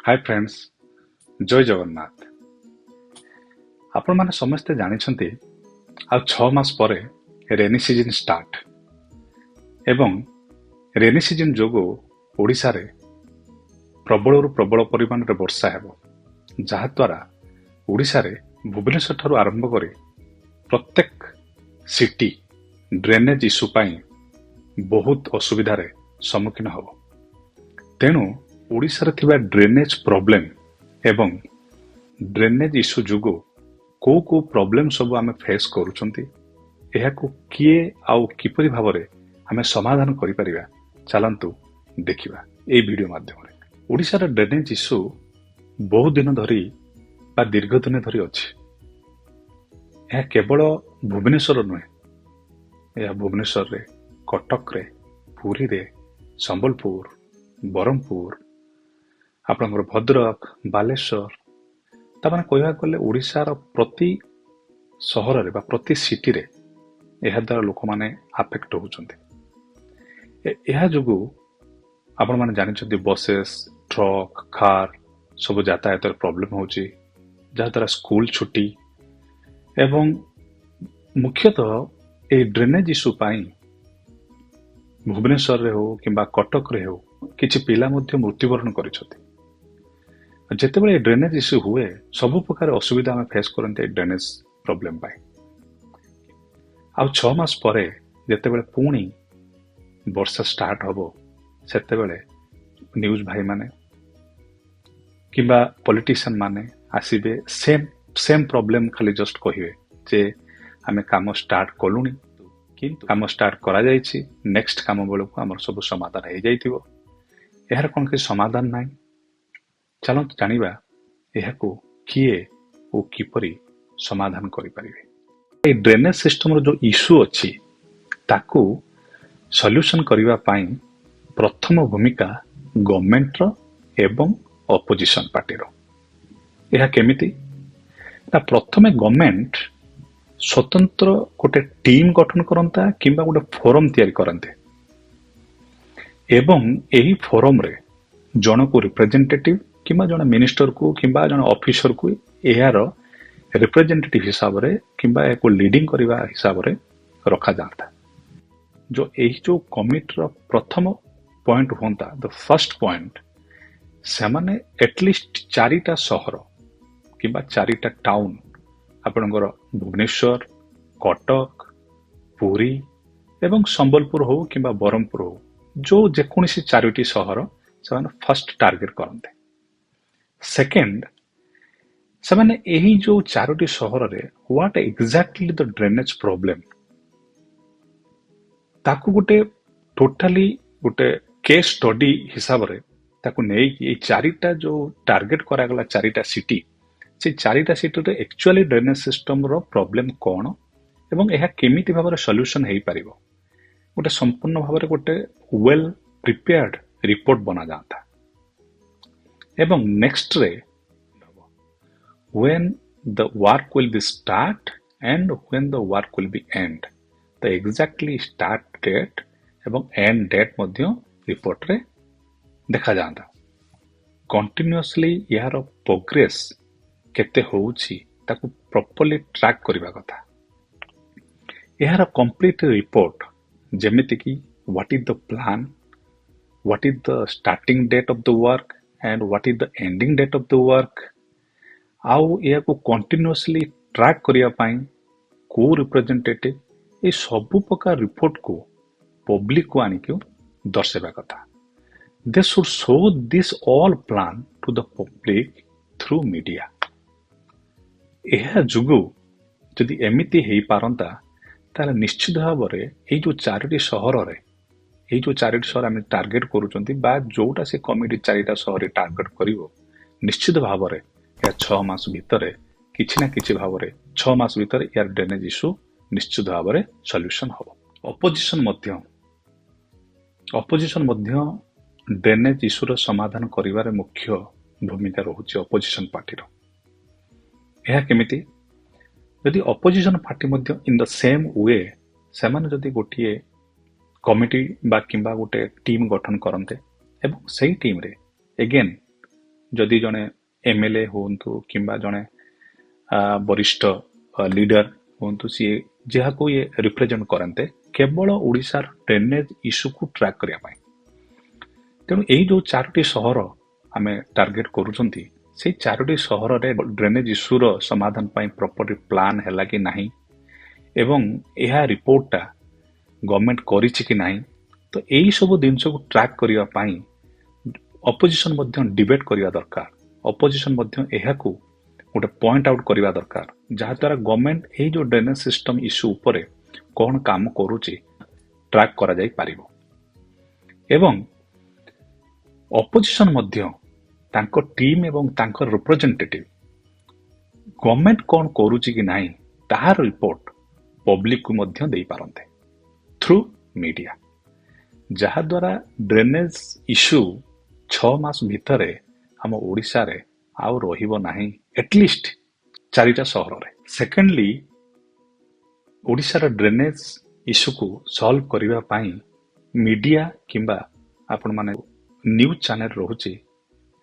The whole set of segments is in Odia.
ହାଏ ଫ୍ରେଣ୍ଡସ୍, ଜୟ ଜଗନ୍ନାଥ। ଆପଣମାନେ ସମସ୍ତେ ଜାଣିଛନ୍ତି, ଆଉ 6 ମାସ ପରେ ରେନି ସିଜନ୍ ଷ୍ଟାର୍ଟ ଏବଂ ରେନି ସିଜନ୍ ଯୋଗୁଁ ଓଡ଼ିଶାରେ ପ୍ରବଳରୁ ପ୍ରବଳ ପରିମାଣରେ ବର୍ଷା ହେବ, ଯାହାଦ୍ୱାରା ଓଡ଼ିଶାରେ ଭୁବନେଶ୍ୱର ଠାରୁ ଆରମ୍ଭ କରି ପ୍ରତ୍ୟେକ ସିଟି ଡ୍ରେନେଜ୍ ଇସ୍ୟୁ ପାଇଁ ବହୁତ ଅସୁବିଧାରେ ସମ୍ମୁଖୀନ ହେବ। ତେଣୁ ଓଡ଼ିଶାରେ ଥିବା ଡ୍ରେନେଜ୍ ପ୍ରୋବ୍ଲେମ୍ ଏବଂ ଡ୍ରେନେଜ୍ ଇସ୍ୟୁ ଯୋଗୁଁ କୋଉ କୋଉ ପ୍ରୋବ୍ଲେମ୍ ସବୁ ଆମେ ଫେସ୍ କରୁଛନ୍ତି, ଏହାକୁ କିଏ ଆଉ କିପରି ଭାବରେ ଆମେ ସମାଧାନ କରିପାରିବା, ଚାଲନ୍ତୁ ଦେଖିବା ଏଇ ଭିଡ଼ିଓ ମାଧ୍ୟମରେ। ଓଡ଼ିଶାର ଡ୍ରେନେଜ୍ ଇସ୍ୟୁ ବହୁତ ଦିନ ଧରି ବା ଦୀର୍ଘ ଦିନ ଧରି ଅଛି। ଏହା କେବଳ ଭୁବନେଶ୍ୱର ନୁହେଁ, ଏହା ଭୁବନେଶ୍ୱରରେ, କଟକରେ, ପୁରୀରେ, ସମ୍ବଲପୁର, ବ୍ରହ୍ମପୁର, ଆପଣଙ୍କର ଭଦ୍ରକ, ବାଲେଶ୍ୱର, ତାମାନେ କହିବାକୁ ଗଲେ ଓଡ଼ିଶାର ପ୍ରତି ସହରରେ ବା ପ୍ରତି ସିଟିରେ ଏହାଦ୍ୱାରା ଲୋକମାନେ ଆଫେକ୍ଟ ହେଉଛନ୍ତି। ଏହା ଯୋଗୁଁ ଆପଣମାନେ ଜାଣିଛନ୍ତି, ବସେସ୍, ଟ୍ରକ୍, କାର୍ ସବୁ ଯାତାୟାତରେ ପ୍ରୋବ୍ଲେମ୍ ହେଉଛି, ଯାହାଦ୍ୱାରା ସ୍କୁଲ ଛୁଟି ଏବଂ ମୁଖ୍ୟତଃ ଏହି ଡ୍ରେନେଜ୍ ଇସ୍ୟୁ ପାଇଁ ଭୁବନେଶ୍ୱରରେ ହେଉ କିମ୍ବା କଟକରେ ହେଉ, କିଛି ପିଲା ମଧ୍ୟ ମୃତ୍ୟୁବରଣ କରିଛନ୍ତି। ଯେତେବେଳେ ଏ ଡ୍ରେନେଜ୍ ଇସ୍ୟୁ ହୁଏ, ସବୁ ପ୍ରକାର ଅସୁବିଧା ଆମେ ଫେସ୍ କରନ୍ତି ଏ ଡ୍ରେନେଜ୍ ପ୍ରୋବ୍ଲେମ୍ ପାଇଁ। ଆଉ 6 ମାସ ପରେ ଯେତେବେଳେ ପୁଣି ବର୍ଷା ଷ୍ଟାର୍ଟ ହବ, ସେତେବେଳେ ନ୍ୟୁଜ୍ ଭାଇମାନେ କିମ୍ବା ପଲିଟିସିଆନ ମାନେ ଆସିବେ, ସେମ୍ ସେମ୍ ପ୍ରୋବ୍ଲେମ୍ ଖାଲି ଜଷ୍ଟ କହିବେ ଯେ ଆମେ କାମ ଷ୍ଟାର୍ଟ କଲୁଣି, କିନ୍ତୁ କାମ ଷ୍ଟାର୍ଟ କରାଯାଇଛି, ନେକ୍ସଟ କାମ ବେଳକୁ ଆମର ସବୁ ସମାଧାନ ହେଇଯାଇଥିବ। ଏହାର କଣ କିଛି ସମାଧାନ ନାହିଁ? ଚାଲନ୍ତୁ ଜାଣିବା ଏହାକୁ କିଏ ଓ କିପରି ସମାଧାନ କରିପାରିବେ। ଏଇ ଡ୍ରେନେଜ ସିଷ୍ଟମର ଯୋଉ ଇସ୍ୟୁ ଅଛି, ତାକୁ ସଲ୍ୟୁସନ କରିବା ପାଇଁ ପ୍ରଥମ ଭୂମିକା ଗଭର୍ଣ୍ଣମେଣ୍ଟର ଏବଂ ଅପୋଜିସନ ପାର୍ଟିର। ଏହା କେମିତି ନା ପ୍ରଥମେ ଗଭର୍ଣ୍ଣମେଣ୍ଟ ସ୍ୱତନ୍ତ୍ର ଗୋଟେ ଟିମ୍ ଗଠନ କରନ୍ତା କିମ୍ବା ଗୋଟେ ଫୋରମ ତିଆରି କରନ୍ତେ ଏବଂ ଏହି ଫୋରମରେ ଜଣକୁ ରିପ୍ରେଜେଣ୍ଟେଟିଭ କିମ୍ବା ଜଣେ ମିନିଷ୍ଟରକୁ କିମ୍ବା ଜଣେ ଅଫିସରକୁ ଏହାର ରିପ୍ରେଜେଣ୍ଟେଟିଭ ହିସାବରେ କିମ୍ବା ଏହାକୁ ଲିଡିଂ କରିବା ହିସାବରେ ରଖାଯାଆନ୍ତା। ଯୋଉ ଏହି ଯୋଉ କମିଟିର ପ୍ରଥମ ପଏଣ୍ଟ ହୁଅନ୍ତା, the first point, ସେମାନେ ଆଟଲିଷ୍ଟ ଚାରିଟା ସହର କିମ୍ବା ଚାରିଟା ଟାଉନ, ଆପଣଙ୍କର ଭୁବନେଶ୍ୱର, କଟକ, ପୁରୀ ଏବଂ ସମ୍ବଲପୁର ହଉ କିମ୍ବା ବ୍ରହ୍ମପୁର ହଉ, ଯୋଉ ଯେକୌଣସି ଚାରୋଟି ସହର ସେମାନେ ଫାର୍ଷ୍ଟ ଟାର୍ଗେଟ କରନ୍ତେ। ସେକେଣ୍ଡ, ସେମାନେ ଏହି ଯୋଉ ଚାରୋଟି ସହରରେ what exactly the drainage problem, ତାକୁ ଗୋଟେ ଟୋଟାଲି ଗୋଟେ କେସ୍ ଷ୍ଟଡି ହିସାବରେ ତାକୁ ନେଇକି ଏଇ ଚାରିଟା ଯୋଉ ଟାର୍ଗେଟ କରାଗଲା ଚାରିଟା ସିଟି, ସେଇ ଚାରିଟା ସିଟିରେ ଆକ୍ଚୁଆଲି ଡ୍ରେନେଜ ସିଷ୍ଟମର ପ୍ରୋବ୍ଲେମ କଣ ଏବଂ ଏହା କେମିତି ଭାବରେ ସଲ୍ୟୁସନ ହେଇପାରିବ, ଗୋଟେ ସମ୍ପୂର୍ଣ୍ଣ ଭାବରେ ଗୋଟେ ୱେଲ୍ ପ୍ରିପେୟାର୍ଡ ରିପୋର୍ଟ ବନାଯାଆନ୍ତା। ଏବଂ ନେକ୍ସଟରେ when the work will be start and when the work will be end, the exactly start date ଏବଂ end date ମଧ୍ୟ ରିପୋର୍ଟରେ ଦେଖାଯାଆନ୍ତା। କଣ୍ଟିନ୍ୟୁଅସଲି ଏହାର ପ୍ରୋଗ୍ରେସ କେତେ ହଉଛି, ତାକୁ ପ୍ରପରଲି ଟ୍ରାକ୍ କରିବା କଥା। ଏହାର କମ୍ପ୍ଲିଟ ରିପୋର୍ଟ, ଯେମିତିକି what is the plan, what is the starting date of the work and what is the ending date of the work, ଆଉ ଏହାକୁ କଣ୍ଟିନ୍ୟୁଅସଲି ଟ୍ରାକ୍ କରିବା ପାଇଁ କୋଉ ରିପ୍ରେଜେଣ୍ଟେଟିଭ, ଏ ସବୁ ପ୍ରକାର ରିପୋର୍ଟକୁ ପବ୍ଲିକକୁ ଆଣିକି ଦର୍ଶାଇବା କଥା। They should show this all plan to the public through media. ଏହା ଯୋଗୁଁ ଯଦି ଏମିତି ହେଇପାରନ୍ତା, ତାହେଲେ ନିଶ୍ଚିତ ଭାବରେ ଏଇ ଯୋଉ ଚାରିଟି ସହର ଆମେ ଟାର୍ଗେଟ କରୁଛନ୍ତି ବା ଯୋଉଟା ସେ କମିଟି ଚାରିଟା ସହରରେ ଟାର୍ଗେଟ କରିବ, ନିଶ୍ଚିତ ଭାବରେ ଏହା 6 ମାସ ଭିତରେ କିଛି ନା କିଛି ଭାବରେ 6 ମାସ ଭିତରେ ଏହାର ଡ୍ରେନେଜ ଇସ୍ୟୁ ନିଶ୍ଚିତ ଭାବରେ ସଲ୍ୟୁସନ ହବ। ଅପୋଜିସନ ମଧ୍ୟ ଡ୍ରେନେଜ ଇସ୍ୟୁର ସମାଧାନ କରିବାରେ ମୁଖ୍ୟ ଭୂମିକା ରହୁଛି ଅପୋଜିସନ ପାର୍ଟିର। ଏହା କେମିତି? ଯଦି ଅପୋଜିସନ ପାର୍ଟି ମଧ୍ୟ ଇନ୍ the same we ସେମାନେ ଯଦି ଗୋଟିଏ କମିଟି ବା କିମ୍ବା ଗୋଟେ ଟିମ୍ ଗଠନ କରନ୍ତେ ଏବଂ ସେଇ ଟିମ୍ରେ ଏଗେନ୍ ଯଦି ଜଣେ ଏମଏଲଏ ହୁଅନ୍ତୁ କିମ୍ବା ଜଣେ ବରିଷ୍ଠ ଲିଡର ହୁଅନ୍ତୁ, ସିଏ ଯାହାକୁ ଇଏ ରିପ୍ରେଜେଣ୍ଟ କରନ୍ତେ କେବଳ ଓଡ଼ିଶାର ଡ୍ରେନେଜ ଇସ୍ୟୁକୁ ଟ୍ରାକ୍ କରିବା ପାଇଁ। ତେଣୁ ଏଇ ଯେଉଁ ଚାରୋଟି ସହର ଆମେ ଟାର୍ଗେଟ କରୁଛନ୍ତି, ସେଇ ଚାରୋଟି ସହରରେ ଡ୍ରେନେଜ ଇସ୍ୟୁର ସମାଧାନ ପାଇଁ ପ୍ରପର ପ୍ଲାନ୍ ହେଲା କି ନାହିଁ ଏବଂ ଏହା ରିପୋର୍ଟଟା ଗଭର୍ଣ୍ଣମେଣ୍ଟ କରିଛି କି ନାହିଁ, ତ ଏଇ ସବୁ ଜିନିଷକୁ ଟ୍ରାକ୍ କରିବା ପାଇଁ ଅପୋଜିସନ ମଧ୍ୟ ଡିବେଟ୍ କରିବା ଦରକାର। ଅପୋଜିସନ ମଧ୍ୟ ଏହାକୁ ଗୋଟେ ପଏଣ୍ଟ ଆଉଟ୍ କରିବା ଦରକାର, ଯାହାଦ୍ୱାରା ଗଭର୍ଣ୍ଣମେଣ୍ଟ ଏଇ ଯେଉଁ ଡ୍ରେନେଜ ସିଷ୍ଟମ ଇସ୍ୟୁ ଉପରେ କ'ଣ କାମ କରୁଛି ଟ୍ରାକ୍ କରାଯାଇପାରିବ ଏବଂ ଅପୋଜିସନ ମଧ୍ୟ ତାଙ୍କ ଟିମ୍ ଏବଂ ତାଙ୍କ ରିପ୍ରେଜେଣ୍ଟେଟିଭ ଗଭର୍ଣ୍ଣମେଣ୍ଟ କ'ଣ କରୁଛି କି ନାହିଁ ତାହାର ରିପୋର୍ଟ ପବ୍ଲିକକୁ ମଧ୍ୟ ଦେଇପାରନ୍ତେ ଥ୍ରୁ ମିଡିଆ, ଯାହାଦ୍ୱାରା ଡ୍ରେନେଜ ଇସ୍ୟୁ 6 ମାସ ଭିତରେ ଆମ ଓଡ଼ିଶାରେ ଆଉ ରହିବ ନାହିଁ, ଆଟଲିଷ୍ଟ ଚାରିଟା ସହରରେ। ସେକେଣ୍ଡଲି, ଓଡ଼ିଶାର ଡ୍ରେନେଜ ଇସ୍ୟୁକୁ ସଲ୍ଭ କରିବା ପାଇଁ ମିଡିଆ କିମ୍ବା ଆପଣମାନେ ନ୍ୟୁଜ୍ ଚ୍ୟାନେଲ ରହୁଛି,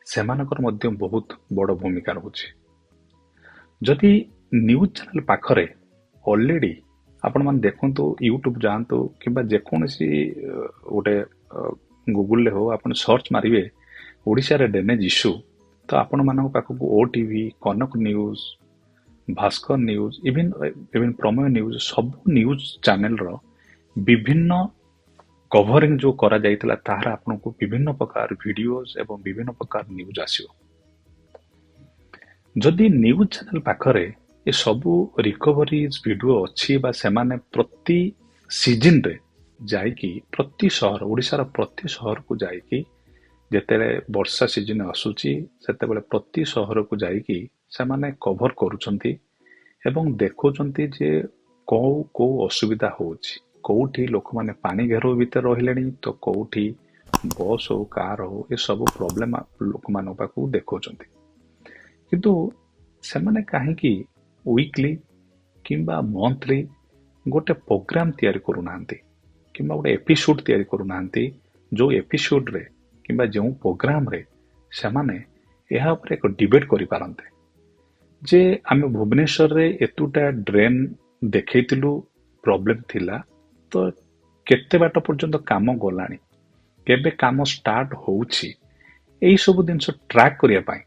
ସେମାନଙ୍କର ମଧ୍ୟ ବହୁତ ବଡ଼ ଭୂମିକା ରହୁଛି। ଯଦି ନ୍ୟୁଜ୍ ଚ୍ୟାନେଲ ପାଖରେ ଅଲରେଡ଼ି, ଆପଣମାନେ ଦେଖନ୍ତୁ, ୟୁଟ୍ୟୁବ ଯାଆନ୍ତୁ କିମ୍ବା ଯେକୌଣସି ଗୋଟେ ଗୁଗୁଲରେ ହଉ, ଆପଣ ସର୍ଚ୍ଚ ମାରିବେ ଓଡ଼ିଶାରେ ଡ୍ରେନେଜ ଇସ୍ୟୁ, ତ ଆପଣମାନଙ୍କ ପାଖକୁ OTV, Kanak news, Bhaskar news, even Prameya news, ସବୁ ନ୍ୟୁଜ୍ ଚ୍ୟାନେଲର ବିଭିନ୍ନ କଭରିଂ ଯେଉଁ କରାଯାଇଥିଲା, ତାହାର ଆପଣଙ୍କୁ ବିଭିନ୍ନ ପ୍ରକାର ଭିଡ଼ିଓଜ ଏବଂ ବିଭିନ୍ନ ପ୍ରକାର ନ୍ୟୁଜ୍ ଆସିବ। ଯଦି ନ୍ୟୁଜ୍ ଚ୍ୟାନେଲ ପାଖରେ ଏସବୁ ରିକଭରିଜ ଭିଡ଼ିଓ ଅଛି ବା ସେମାନେ ପ୍ରତି ସିଜିନରେ ଯାଇକି ପ୍ରତି ସହର, ଓଡ଼ିଶାର ପ୍ରତି ସହରକୁ ଯାଇକି, ଯେତେବେଳେ ବର୍ଷା ସିଜିନ ଆସୁଛି ସେତେବେଳେ ପ୍ରତି ସହରକୁ ଯାଇକି ସେମାନେ କଭର କରୁଛନ୍ତି ଏବଂ ଦେଖୁଛନ୍ତି ଯେ କୋଉ କୋଉ ଅସୁବିଧା ହଉଛି, କୋଉଠି ଲୋକମାନେ ପାଣି ଘେର ଭିତରେ ରହିଲେଣି, ତ କୋଉଠି ବସ୍ ହଉ, କାର ହଉ, ଏସବୁ ପ୍ରୋବ୍ଲେମ ଲୋକମାନଙ୍କ ପାଖକୁ ଦେଖାଉଛନ୍ତି। କିନ୍ତୁ ସେମାନେ କାହିଁକି ୱିକଲି କିମ୍ବା ମନ୍ଥଲି ଗୋଟେ ପ୍ରୋଗ୍ରାମ ତିଆରି କରୁନାହାନ୍ତି କିମ୍ବା ଗୋଟେ ଏପିସୋଡ ତିଆରି କରୁନାହାନ୍ତି, ଯେଉଁ ଏପିସୋଡରେ କିମ୍ବା ଯେଉଁ ପ୍ରୋଗ୍ରାମରେ ସେମାନେ ଏହା ଉପରେ ଏକ ଡିବେଟ୍ କରିପାରନ୍ତେ ଯେ ଆମେ ଭୁବନେଶ୍ୱରରେ ଏତୁଟା ଡ୍ରେନ୍ ଦେଖେଇଥିଲୁ, ପ୍ରୋବ୍ଲେମ ଥିଲା, ତ କେତେ ବାଟ ପର୍ଯ୍ୟନ୍ତ କାମ ଗଲାଣି, କେବେ କାମ ଷ୍ଟାର୍ଟ ହଉଛି, ଏଇସବୁ ଜିନିଷ ଟ୍ରାକ୍ କରିବା ପାଇଁ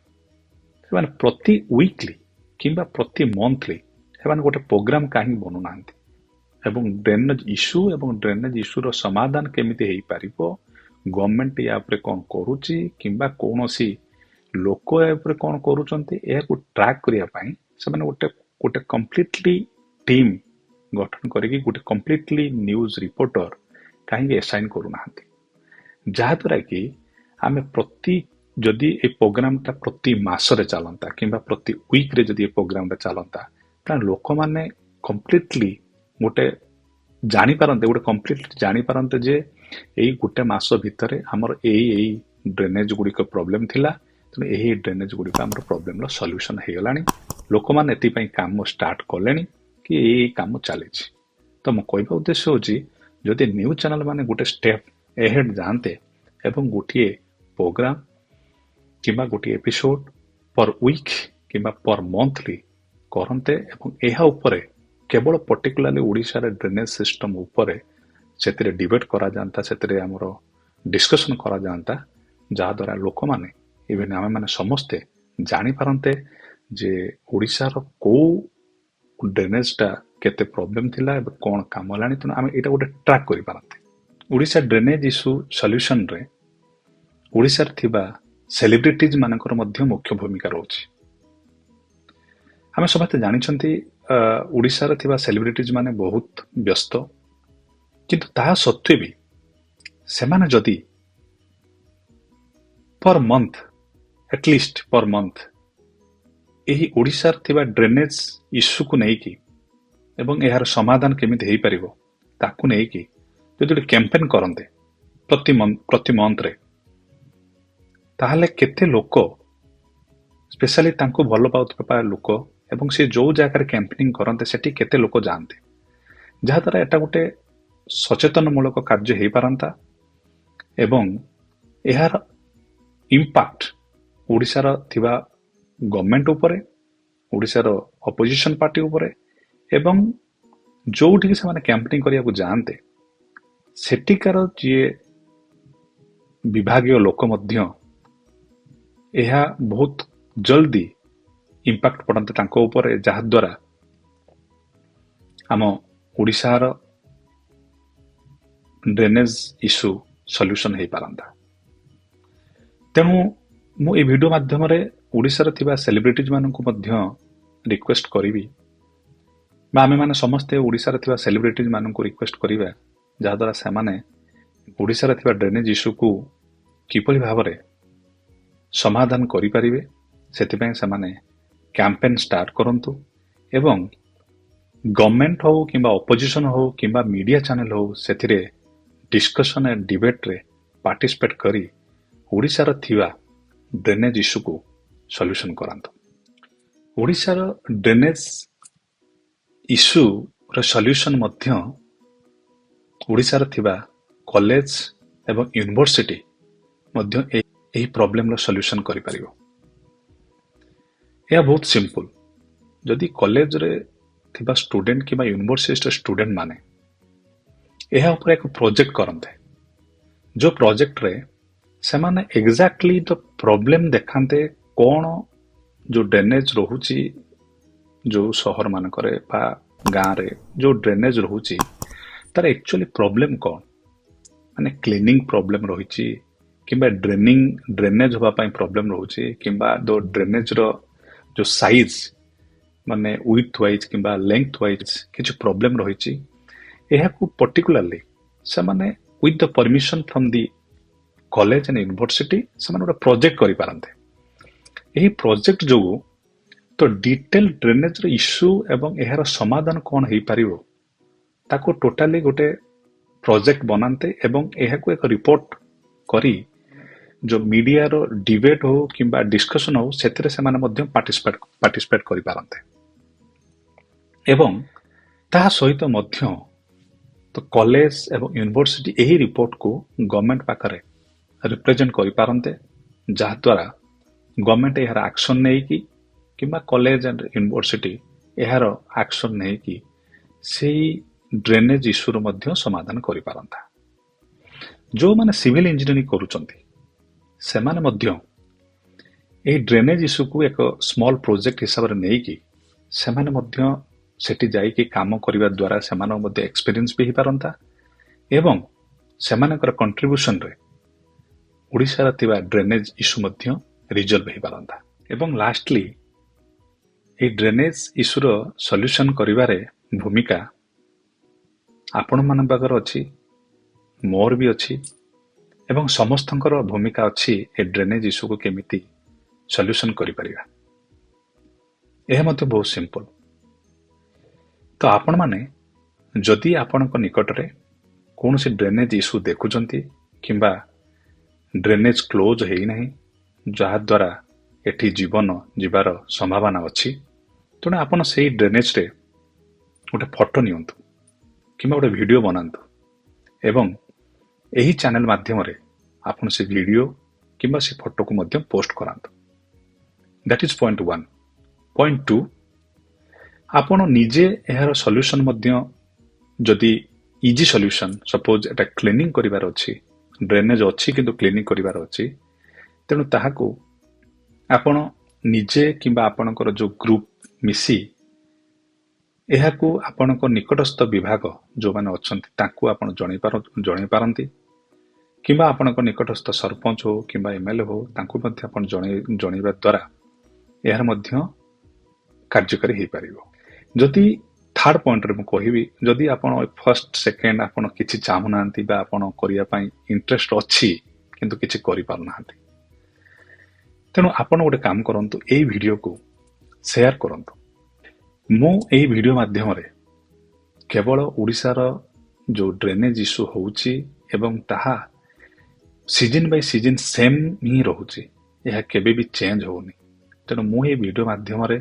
ସେମାନେ ପ୍ରତି ୱିକଲି କିମ୍ବା ପ୍ରତି ମନ୍ଥଲି ସେମାନେ ଗୋଟେ ପ୍ରୋଗ୍ରାମ କାହିଁକି ବନଉନାହାନ୍ତି? ଏବଂ ଡ୍ରେନେଜ ଇସ୍ୟୁ ଏବଂ ଡ୍ରେନେଜ ଇସ୍ୟୁର ସମାଧାନ କେମିତି ହେଇପାରିବ, ଗଭର୍ଣ୍ଣମେଣ୍ଟ ୟା ଉପରେ କ'ଣ କରୁଛି କିମ୍ବା କୌଣସି ଲୋକ ୟା ଉପରେ କ'ଣ କରୁଛନ୍ତି, ଏହାକୁ ଟ୍ରାକ୍ କରିବା ପାଇଁ ସେମାନେ ଗୋଟେ କମ୍ପ୍ଲିଟଲି ଟିମ୍ ଗଠନ କରିକି ଗୋଟେ କମ୍ପ୍ଲିଟଲି ନ୍ୟୁଜ୍ ରିପୋର୍ଟର କାହିଁକି ଆସାଇନ୍ କରୁନାହାନ୍ତି, ଯାହାଦ୍ୱାରା କି ଆମେ ପ୍ରତି, ଯଦି ଏ ପ୍ରୋଗ୍ରାମଟା ପ୍ରତି ମାସରେ ଚାଲନ୍ତା କିମ୍ବା ପ୍ରତି ୱିକରେ ଯଦି ଏ ପ୍ରୋଗ୍ରାମଟା ଚାଲନ୍ତା, ତାହେଲେ ଲୋକମାନେ କମ୍ପ୍ଲିଟଲି ଗୋଟେ ଜାଣିପାରନ୍ତେ, ଗୋଟେ କମ୍ପ୍ଲିଟଲି ଜାଣିପାରନ୍ତେ ଯେ ଏଇ ଗୋଟେ ମାସ ଭିତରେ ଆମର ଏଇ ଏଇ ଡ୍ରେନେଜ ଗୁଡ଼ିକ ପ୍ରୋବ୍ଲେମ ଥିଲା, ତେଣୁ ଏହି ଡ୍ରେନେଜ ଗୁଡ଼ିକ ଆମର ପ୍ରୋବ୍ଲେମର ସଲ୍ୟୁସନ ହେଇଗଲାଣି, ଲୋକମାନେ ଏଥିପାଇଁ କାମ ଷ୍ଟାର୍ଟ କଲେଣି କି ଏଇ ଏଇ କାମ ଚାଲିଛି। ତ ମୁଁ କହିବା ଉଦ୍ଦେଶ୍ୟ ହେଉଛି, ଯଦି ନ୍ୟୁଜ୍ ଚ୍ୟାନେଲ ମାନେ ଗୋଟେ ଷ୍ଟେପ୍ ଏହେଡ୍ ଯାଆନ୍ତେ ଏବଂ ଗୋଟିଏ ପ୍ରୋଗ୍ରାମ କିମ୍ବା ଗୋଟିଏ ଏପିସୋଡ ପର ୱିକ୍ କିମ୍ବା ପର ମନ୍ଥଲି କରନ୍ତେ ଏବଂ ଏହା ଉପରେ କେବଳ ପର୍ଟିକୁଲାରଲି ଓଡ଼ିଶାର ଡ୍ରେନେଜ ସିଷ୍ଟମ ଉପରେ ସେଥିରେ ଡିବେଟ୍ କରାଯାଆନ୍ତା, ସେଥିରେ ଆମର ଡିସ୍କସନ କରାଯାଆନ୍ତା, ଯାହାଦ୍ୱାରା ଲୋକମାନେ, ଇଭେନ୍ ଆମେମାନେ ସମସ୍ତେ ଜାଣିପାରନ୍ତେ ଯେ ଓଡ଼ିଶାର କୋଉ ଡ୍ରେନେଜଟା କେତେ ପ୍ରୋବ୍ଲେମ ଥିଲା, ଏବେ କ'ଣ କାମ ହେଲାଣି। ତେଣୁ ଆମେ ଏଇଟା ଗୋଟେ ଟ୍ରାକ୍ କରିପାରନ୍ତେ। ଓଡ଼ିଶା ଡ୍ରେନେଜ ଇସ୍ୟୁ ସଲ୍ୟୁସନରେ ଓଡ଼ିଶାରେ ଥିବା ସେଲିବ୍ରିଟିଜ ମାନଙ୍କର ମଧ୍ୟ ମୁଖ୍ୟ ଭୂମିକା ରହୁଛି। ଆମେ ସମସ୍ତେ ଜାଣିଛନ୍ତି, ଓଡ଼ିଶାରେ ଥିବା ସେଲିବ୍ରିଟିଜ ମାନେ ବହୁତ ବ୍ୟସ୍ତ। କିନ୍ତୁ ତାହା ସତ୍ତ୍ୱେ ବି ସେମାନେ ଯଦି ପର ମନ୍ଥ, ଆଟଲିଷ୍ଟ ପର ମନ୍ଥ ଏହି ଓଡ଼ିଶାରେ ଥିବା ଡ୍ରେନେଜ ଇସ୍ୟୁକୁ ନେଇକି ଏବଂ ଏହାର ସମାଧାନ କେମିତି ହେଇପାରିବ ତାକୁ ନେଇକି ଯଦି ଗୋଟେ କ୍ୟାମ୍ପେନ୍ କରନ୍ତେ ପ୍ରତି ମନ୍ଥରେ, ତାହେଲେ କେତେ ଲୋକ, ସ୍ପେଶାଲି ତାଙ୍କୁ ଭଲ ପାଉଥିବା ଲୋକ ଏବଂ ସେ ଯୋଉ ଜାଗାରେ କ୍ୟାମ୍ପେନିଂ କରନ୍ତେ ସେଠି କେତେ ଲୋକ ଯାଆନ୍ତେ, ଯାହାଦ୍ୱାରା ଏଟା ଗୋଟେ ସଚେତନମୂଳକ କାର୍ଯ୍ୟ ହେଇପାରନ୍ତା ଏବଂ ଏହାର ଇମ୍ପାକ୍ଟ ଓଡ଼ିଶାର ଥିବା ଗଭର୍ଣ୍ଣମେଣ୍ଟ ଉପରେ, ଓଡ଼ିଶାର ଅପୋଜିସନ୍ ପାର୍ଟି ଉପରେ ଏବଂ ଯୋଉଠିକି ସେମାନେ କ୍ୟାମ୍ପେନିଂ କରିବାକୁ ଯାଆନ୍ତେ, ସେଠିକାର ଯିଏ ବିଭାଗୀୟ ଲୋକ ମଧ୍ୟ ଏହା ବହୁତ ଜଲ୍ଦି ଇମ୍ପାକ୍ଟ ପଡ଼ନ୍ତେ ତାଙ୍କ ଉପରେ, ଯାହାଦ୍ୱାରା ଆମ ଓଡ଼ିଶାର ଡ୍ରେନେଜ ଇସ୍ୟୁ ସଲ୍ୟୁସନ୍ ହେଇପାରନ୍ତା। ତେଣୁ ମୁଁ ଏ ଭିଡ଼ିଓ ମାଧ୍ୟମରେ ଓଡ଼ିଶାରେ ଥିବା ସେଲିବ୍ରିଟିଜ୍ ମାନଙ୍କୁ ମଧ୍ୟ ରିକ୍ୱେଷ୍ଟ କରିବି ବା ଆମେମାନେ ସମସ୍ତେ ଓଡ଼ିଶାରେ ଥିବା ସେଲିବ୍ରିଟିଜ୍ ମାନଙ୍କୁ ରିକ୍ୱେଷ୍ଟ କରିବା, ଯାହାଦ୍ୱାରା ସେମାନେ ଓଡ଼ିଶାରେ ଥିବା ଡ୍ରେନେଜ ଇସ୍ୟୁକୁ କିପରି ଭାବରେ ସମାଧାନ କରିପାରିବେ, ସେଥିପାଇଁ ସେମାନେ କ୍ୟାମ୍ପେନ୍ ଷ୍ଟାର୍ଟ କରନ୍ତୁ ଏବଂ ଗଭର୍ଣ୍ଣମେଣ୍ଟ ହଉ କିମ୍ବା ଅପୋଜିସନ୍ ହଉ କିମ୍ବା ମିଡ଼ିଆ ଚ୍ୟାନେଲ ହଉ, ସେଥିରେ ଡିସ୍କସନ୍ ଆଣ୍ଡ ଡିବେଟ୍ରେ ପାର୍ଟିସିପେଟ୍ କରି ଓଡ଼ିଶାର ଥିବା ଡ୍ରେନେଜ ଇସ୍ୟୁକୁ ସଲ୍ୟୁସନ୍ କରାନ୍ତୁ। ଓଡ଼ିଶାର ଡ୍ରେନେଜ ଇସ୍ୟୁର ସଲ୍ୟୁସନ୍ ମଧ୍ୟ ଓଡ଼ିଶାର ଥିବା କଲେଜ ଏବଂ ୟୁନିଭର୍ସିଟି ମଧ୍ୟ ଏହି ପ୍ରୋବ୍ଲେମର ସଲ୍ୟୁସନ୍ କରିପାରିବ। ଏହା ବହୁତ ସିମ୍ପଲ। ଯଦି କଲେଜରେ ଥିବା ଷ୍ଟୁଡେଣ୍ଟ କିମ୍ବା ୟୁନିଭର୍ସିଟିର ଷ୍ଟୁଡେଣ୍ଟ ମାନେ ଏହା ଉପରେ ଏକ ପ୍ରୋଜେକ୍ଟ କରନ୍ତେ, ଯୋଉ ପ୍ରୋଜେକ୍ଟରେ ସେମାନେ ଏକ୍ଜାକ୍ଟଲି ଦ ପ୍ରୋବ୍ଲେମ ଦେଖାନ୍ତେ, କ'ଣ ଯୋଉ ଡ୍ରେନେଜ ରହୁଛି, ଯୋଉ ସହର ମାନଙ୍କରେ ବା ଗାଁରେ ଯୋଉ ଡ୍ରେନେଜ ରହୁଛି, ତାର ଆକ୍ଚୁଆଲି ପ୍ରୋବ୍ଲେମ କ'ଣ, ମାନେ କ୍ଲିନିଂ ପ୍ରୋବ୍ଲେମ ରହିଛି କିମ୍ବା ଡ୍ରେନେଜ ହେବା ପାଇଁ ପ୍ରୋବ୍ଲେମ ରହୁଛି କିମ୍ବା ଯୋଉ ଡ୍ରେନେଜର ଯୋଉ ସାଇଜ, ମାନେ ୱିଡ୍ଥ ୱାଇଜ କିମ୍ବା ଲେନ୍ଥ ୱାଇଜ କିଛି ପ୍ରୋବ୍ଲେମ ରହିଛି, ଏହାକୁ ପର୍ଟିକୁଲାରଲି ସେମାନେ with the permission from the college and university ସେମାନେ ଗୋଟେ ପ୍ରୋଜେକ୍ଟ କରିପାରନ୍ତେ। ଏହି ପ୍ରୋଜେକ୍ଟ ଯୋଗୁଁ ତ ଡିଟେଲ ଡ୍ରେନେଜର ଇସ୍ୟୁ ଏବଂ ଏହାର ସମାଧାନ କ'ଣ ହେଇପାରିବ, ତାକୁ ଟୋଟାଲି ଗୋଟେ ପ୍ରୋଜେକ୍ଟ ବନାନ୍ତେ ଏବଂ ଏହାକୁ ଏକ ରିପୋର୍ଟ କରି ଯୋଉ ମିଡିଆର ଡିବେଟ୍ ହଉ କିମ୍ବା ଡିସ୍କସନ୍ ହଉ, ସେଥିରେ ସେମାନେ ମଧ୍ୟ ପାର୍ଟିସିପେଟ୍ କରିପାରନ୍ତେ। ଏବଂ ତାହା ସହିତ ମଧ୍ୟ ତ କଲେଜ ଏବଂ ୟୁନିଭର୍ସିଟି ଏହି ରିପୋର୍ଟକୁ ଗଭର୍ଣ୍ଣମେଣ୍ଟ ପାଖରେ ରିପ୍ରେଜେଣ୍ଟ କରିପାରନ୍ତେ, ଯାହାଦ୍ୱାରା ଗଭର୍ଣ୍ଣମେଣ୍ଟ ଏହାର ଆକ୍ସନ୍ ନେଇକି କିମ୍ବା କଲେଜ ଆଣ୍ଡ ୟୁନିଭର୍ସିଟି ଏହାର ଆକ୍ସନ୍ ନେଇକି ସେଇ ଡ୍ରେନେଜ ଇସ୍ୟୁର ମଧ୍ୟ ସମାଧାନ କରିପାରନ୍ତା। ଯୋଉମାନେ ସିଭିଲ ଇଞ୍ଜିନିୟରିଂ କରୁଛନ୍ତି, ସେମାନେ ମଧ୍ୟ ଏହି ଡ୍ରେନେଜ ଇସ୍ୟୁକୁ ଏକ ସ୍ମଲ୍ ପ୍ରୋଜେକ୍ଟ ହିସାବରେ ନେଇକି ସେମାନେ ମଧ୍ୟ ସେଠି ଯାଇକି କାମ କରିବା ଦ୍ୱାରା ସେମାନଙ୍କ ମଧ୍ୟ ଏକ୍ସପିରିଏନ୍ସ ବି ହେଇପାରନ୍ତା ଏବଂ ସେମାନଙ୍କର କଣ୍ଟ୍ରିବ୍ୟୁସନରେ ଓଡ଼ିଶାର ଥିବା ଡ୍ରେନେଜ ଇସ୍ୟୁ ମଧ୍ୟ ରିଜଲ୍ଭ ହେଇପାରନ୍ତା। ଏବଂ ଲାଷ୍ଟଲି, ଏହି ଡ୍ରେନେଜ ଇସ୍ୟୁର ସଲ୍ୟୁସନ୍ କରିବାରେ ଭୂମିକା ଆପଣମାନଙ୍କ ପାଖରେ ଅଛି, ମୋର ବି ଅଛି ଏବଂ ସମସ୍ତଙ୍କର ଭୂମିକା ଅଛି। ଏ ଡ୍ରେନେଜ ଇସ୍ୟୁକୁ କେମିତି ସଲ୍ୟୁସନ୍ କରିପାରିବା, ଏହା ମଧ୍ୟ ବହୁତ ସିମ୍ପଲ। ତ ଆପଣମାନେ ଯଦି ଆପଣଙ୍କ ନିକଟରେ କୌଣସି ଡ୍ରେନେଜ ଇସ୍ୟୁ ଦେଖୁଛନ୍ତି କିମ୍ବା ଡ୍ରେନେଜ କ୍ଲୋଜ୍ ହେଇନାହିଁ, ଯାହାଦ୍ୱାରା ଏଠି ଜୀବନ ଯିବାର ସମ୍ଭାବନା ଅଛି, ତେଣୁ ଆପଣ ସେଇ ଡ୍ରେନେଜରେ ଗୋଟେ ଫଟୋ ନିଅନ୍ତୁ କିମ୍ବା ଗୋଟେ ଭିଡ଼ିଓ ବନାନ୍ତୁ ଏବଂ ଏହି ଚ୍ୟାନେଲ ମାଧ୍ୟମରେ ଆପଣ ସେ ଭିଡ଼ିଓ କିମ୍ବା ସେ ଫଟୋକୁ ମଧ୍ୟ ପୋଷ୍ଟ କରାନ୍ତୁ। That is point one. Point two, ଆପଣ ନିଜେ ଏହାର ସଲ୍ୟୁସନ୍ ମଧ୍ୟ ଯଦି ଇଜି ସଲ୍ୟୁସନ୍, ସପୋଜ ଏଟା କ୍ଲିନିଂ କରିବାର ଅଛି, ଡ୍ରେନେଜ ଅଛି କିନ୍ତୁ କ୍ଲିନିଂ କରିବାର ଅଛି, ତେଣୁ ତାହାକୁ ଆପଣ ନିଜେ କିମ୍ବା ଆପଣଙ୍କର ଯୋଉ ଗ୍ରୁପ ମିଶି ଏହାକୁ ଆପଣଙ୍କ ନିକଟସ୍ଥ ବିଭାଗ ଯୋଉମାନେ ଅଛନ୍ତି, ତାଙ୍କୁ ଆପଣ ଜଣେଇ ପାରନ୍ତି କିମ୍ବା ଆପଣଙ୍କ ନିକଟସ୍ଥ ସରପଞ୍ଚ ହଉ କିମ୍ବା ଏମଏଲଏ ହଉ, ତାଙ୍କୁ ମଧ୍ୟ ଆପଣ ଜଣେଇବା ଦ୍ୱାରା ଏହାର ମଧ୍ୟ କାର୍ଯ୍ୟକାରୀ ହେଇପାରିବ। ଯଦି ଥାର୍ଡ ପଏଣ୍ଟରେ ମୁଁ କହିବି, ଯଦି ଆପଣ ଫର୍ଷ୍ଟ, ସେକେଣ୍ଡ ଆପଣ କିଛି ଚାହୁଁନାହାନ୍ତି ବା ଆପଣ କରିବା ପାଇଁ ଇଣ୍ଟରେଷ୍ଟ ଅଛି କିନ୍ତୁ କିଛି କରିପାରୁନାହାନ୍ତି, ତେଣୁ ଆପଣ ଗୋଟେ କାମ କରନ୍ତୁ, ଏଇ ଭିଡ଼ିଓକୁ ସେୟାର କରନ୍ତୁ। ମୁଁ ଏଇ ଭିଡ଼ିଓ ମାଧ୍ୟମରେ କେବଳ ଓଡ଼ିଶାର ଯୋଉ ଡ୍ରେନେଜ ଇସ୍ୟୁ ହଉଛି ଏବଂ ତାହା ସିଜନ ବାଇ ସିଜନ ସେମ୍ ହିଁ ରହୁଛି, ଏହା କେବେ ବି ଚେଞ୍ଜ ହଉନି, ତେଣୁ ମୁଁ ଏଇ ଭିଡ଼ିଓ ମାଧ୍ୟମରେ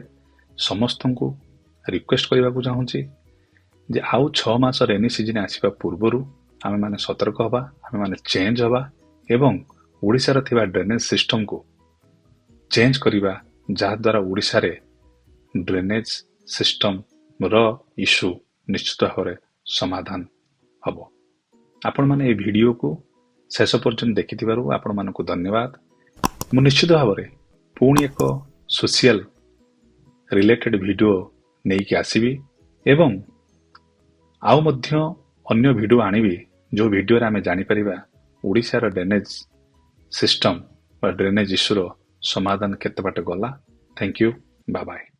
ସମସ୍ତଙ୍କୁ ରିକ୍ୱେଷ୍ଟ କରିବାକୁ ଚାହୁଁଛି ଯେ ଆଉ 6 ମାସ ରେନି ସିଜନ ଆସିବା ପୂର୍ବରୁ ଆମେମାନେ ସତର୍କ ହବା, ଆମେମାନେ ଚେଞ୍ଜ ହବା ଏବଂ ଓଡ଼ିଶାର ଥିବା ଡ୍ରେନେଜ ସିଷ୍ଟମକୁ ଚେଞ୍ଜ କରିବା, ଯାହାଦ୍ୱାରା ଓଡ଼ିଶାରେ ଡ୍ରେନେଜ୍ ସିଷ୍ଟମର ଇସ୍ୟୁ ନିଶ୍ଚିତ ଭାବରେ ସମାଧାନ ହେବ। ଆପଣମାନେ ଏହି ଭିଡ଼ିଓକୁ ଶେଷ ପର୍ଯ୍ୟନ୍ତ ଦେଖିଥିବାରୁ ଆପଣମାନଙ୍କୁ ଧନ୍ୟବାଦ। ମୁଁ ନିଶ୍ଚିତ ଭାବରେ ପୁଣି ଏକ ସୋସିଆଲ ରିଲେଟେଡ୍ ଭିଡ଼ିଓ ନେଇକି ଆସିବି ଏବଂ ଆଉ ମଧ୍ୟ ଅନ୍ୟ ଭିଡ଼ିଓ ଆଣିବି, ଯେଉଁ ଭିଡ଼ିଓରେ ଆମେ ଜାଣିପାରିବା ଓଡ଼ିଶାର ଡ୍ରେନେଜ୍ ସିଷ୍ଟମ ବା ଡ୍ରେନେଜ୍ ଇସ୍ୟୁର ସମାଧାନ କେତେ ବାଟ ଗଲା। Thank you, bye.